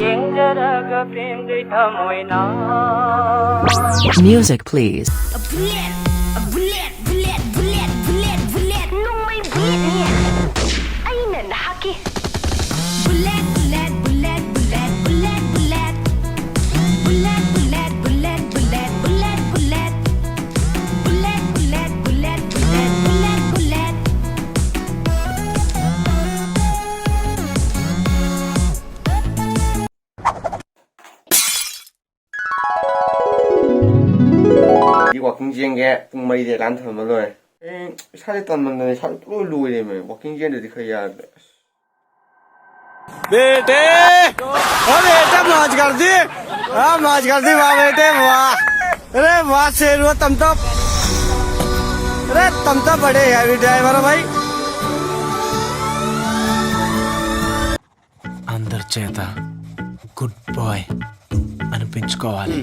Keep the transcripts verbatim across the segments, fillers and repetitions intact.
ꯌꯦꯡꯖꯔꯒ ꯄꯦꯟꯗꯣꯏ ꯊꯃꯣꯏꯅ꯫ Music, please. Bullet, bullet, bullet, bullet, bullet, bullet. ꯅꯣꯡꯃꯩ bullet ꯅꯤ꯫ ꯑꯩꯅ ꯅꯍꯥꯛꯀꯤ꯫ Bullet, bullet, bullet, bullet, bullet, bullet. Bullet, bullet, bullet, bullet, bullet, bullet. Bullet, bullet, bullet, bullet, bullet, bullet. ꯋꯥꯀꯤꯡ ꯆꯦꯟꯒꯦ꯫ ꯄꯨꯡ ꯃꯔꯤꯗ alarm ꯊꯝꯃ ꯂꯣꯏꯔꯦ꯫ ꯑꯩ ꯏꯁꯥꯁꯦ ꯇꯟꯃꯟꯗꯅ ꯏꯁꯥꯁꯦ ꯂꯣꯏ ꯂꯣꯏꯔꯦꯃꯦ꯫ ꯋꯥꯀꯤꯡ ꯆꯦꯟꯗ꯭ꯔꯗꯤ ꯈꯔ ꯌꯥꯗ꯭ꯔꯦ꯫ ꯑꯁ꯫ बेटे, ओ बेटा, मौज कर दी। हाँ, मौज कर दी, वाह बेटे, वाह। अरे वाह, शेर हुआ तुम तो। अरे तुम तो बड़े हैवी ड्राइवर हो भाई। అందరు చేత గుడ్ బాయ్ అనిపించుకోవాలి.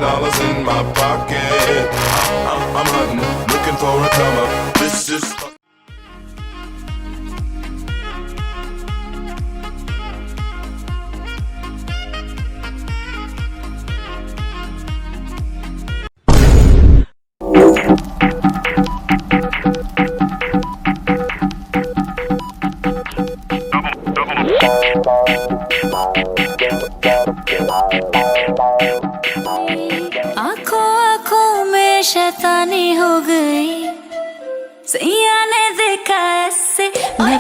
Dollars in my pocket. I'm, I'm hunting, looking for a come up. This is आंखों आंखों में शैतानी हो गई। सैया ने देखा ऐसे, ओए